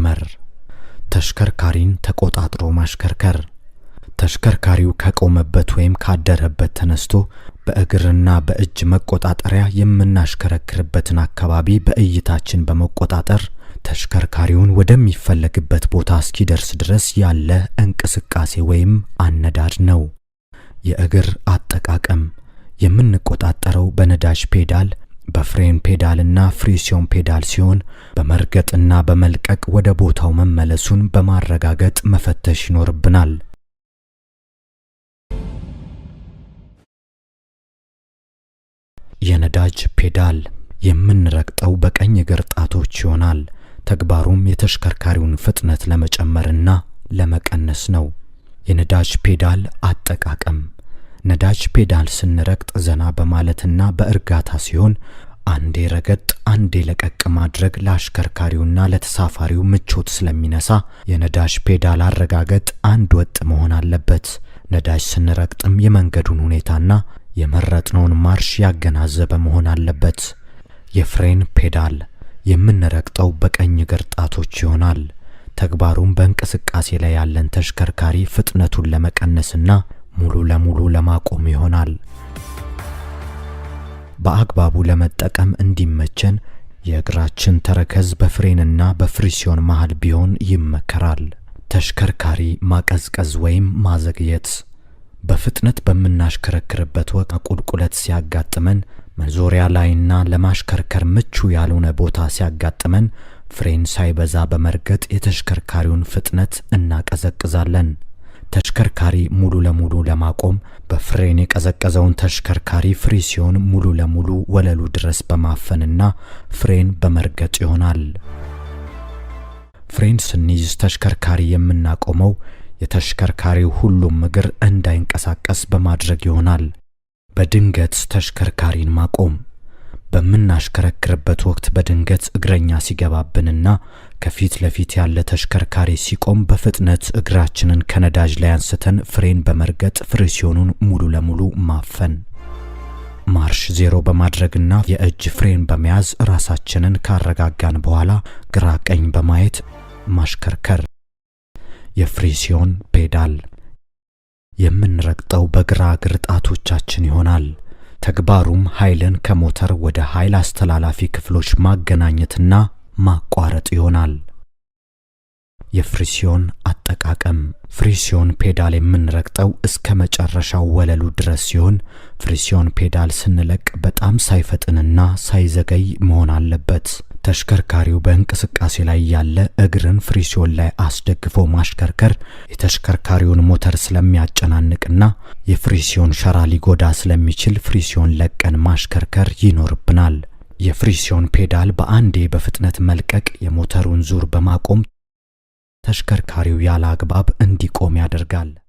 መመርመር፣ ተሽከርካሪን ተቆጣጥሮ ማሽከርከር። ተሽከርካሪው ከቆመበት ወይም ካደረበት ተነስቶ በእግርና በእጅ መቆጣጠሪያ የምናሽከረክርበትን አካባቢ በእይታችን በመቆጣጠር ተሽከርካሪውን ወደሚፈለግበት ቦታ እስኪደርስ ድረስ ያለ እንቅስቃሴ ወይም አነዳድ ነው። የእግር አጠቃቀም የምንቆጣጠረው በነዳጅ ፔዳል፣ በፍሬን ፔዳልና ፍሪሲዮን ፔዳል ሲሆን በመርገጥና በመልቀቅ ወደ ቦታው መመለሱን በማረጋገጥ መፈተሽ ይኖርብናል። የነዳጅ ፔዳል የምንረግጠው በቀኝ እግር ጣቶች ይሆናል። ተግባሩም የተሽከርካሪውን ፍጥነት ለመጨመርና ለመቀነስ ነው። የነዳጅ ፔዳል አጠቃቀም ነዳጅ ፔዳል ስንረግጥ ዘና በማለትና በእርጋታ ሲሆን አንዴ ረገጥ አንዴ ለቀቅ ማድረግ ለአሽከርካሪውና ለተሳፋሪው ምቾት ስለሚነሳ የነዳጅ ፔዳል አረጋገጥ አንድ ወጥ መሆን አለበት። ነዳጅ ስንረግጥም የመንገዱን ሁኔታና የመረጥነውን ማርሽ ያገናዘበ መሆን አለበት። የፍሬን ፔዳል የምንረግጠው በቀኝ እግር ጣቶች ይሆናል። ተግባሩም በእንቅስቃሴ ላይ ያለን ተሽከርካሪ ፍጥነቱን ለመቀነስና ሙሉ ለሙሉ ለማቆም ይሆናል። በአግባቡ ለመጠቀም እንዲመቸን የእግራችን ተረከዝ በፍሬንና በፍሪሲዮን መሃል ቢሆን ይመከራል። ተሽከርካሪ ማቀዝቀዝ ወይም ማዘግየት በፍጥነት በምናሽከረክርበት ወቅት ቁልቁለት ሲያጋጥመን፣ መዞሪያ ላይና ለማሽከርከር ምቹ ያልሆነ ቦታ ሲያጋጥመን ፍሬን ሳይበዛ በመርገጥ የተሽከርካሪውን ፍጥነት እናቀዘቅዛለን። ተሽከርካሪ ሙሉ ለሙሉ ለማቆም በፍሬን የቀዘቀዘውን ተሽከርካሪ ፍሪሲዮን ሙሉ ለሙሉ ወለሉ ድረስ በማፈንና ፍሬን በመርገጥ ይሆናል። ፍሬን ስንይዝ ተሽከርካሪ የምናቆመው የተሽከርካሪው ሁሉም እግር እንዳይንቀሳቀስ በማድረግ ይሆናል። በድንገት ተሽከርካሪን ማቆም በምናሽከረክርበት ወቅት በድንገት እግረኛ ሲገባብንና ከፊት ለፊት ያለ ተሽከርካሪ ሲቆም በፍጥነት እግራችንን ከነዳጅ ላይ አንስተን ፍሬን በመርገጥ ፍሪሲዮኑን ሙሉ ለሙሉ ማፈን፣ ማርሽ ዜሮ በማድረግና የእጅ ፍሬን በመያዝ ራሳችንን ካረጋጋን በኋላ ግራ ቀኝ በማየት ማሽከርከር። የፍሪሲዮን ፔዳል የምንረግጠው በግራ እግር ጣቶቻችን ይሆናል። ተግባሩም ኃይልን ከሞተር ወደ ኃይል አስተላላፊ ክፍሎች ማገናኘትና ማቋረጥ ይሆናል። የፍሪሲዮን አጠቃቀም ፍሪሲዮን ፔዳል የምንረግጠው እስከ መጨረሻው ወለሉ ድረስ ሲሆን ፍሪሲዮን ፔዳል ስንለቅ በጣም ሳይፈጥንና ሳይዘገይ መሆን አለበት። ተሽከርካሪው በእንቅስቃሴ ላይ ያለ እግርን ፍሪሲዮን ላይ አስደግፎ ማሽከርከር የተሽከርካሪውን ሞተር ስለሚያጨናንቅና የፍሪሲዮን ሸራ ሊጎዳ ስለሚችል ፍሪሲዮን ለቀን ማሽከርከር ይኖርብናል። የፍሪሲዮን ፔዳል በአንዴ በፍጥነት መልቀቅ የሞተሩን ዙር በማቆም ተሽከርካሪው ያለ አግባብ እንዲቆም ያደርጋል።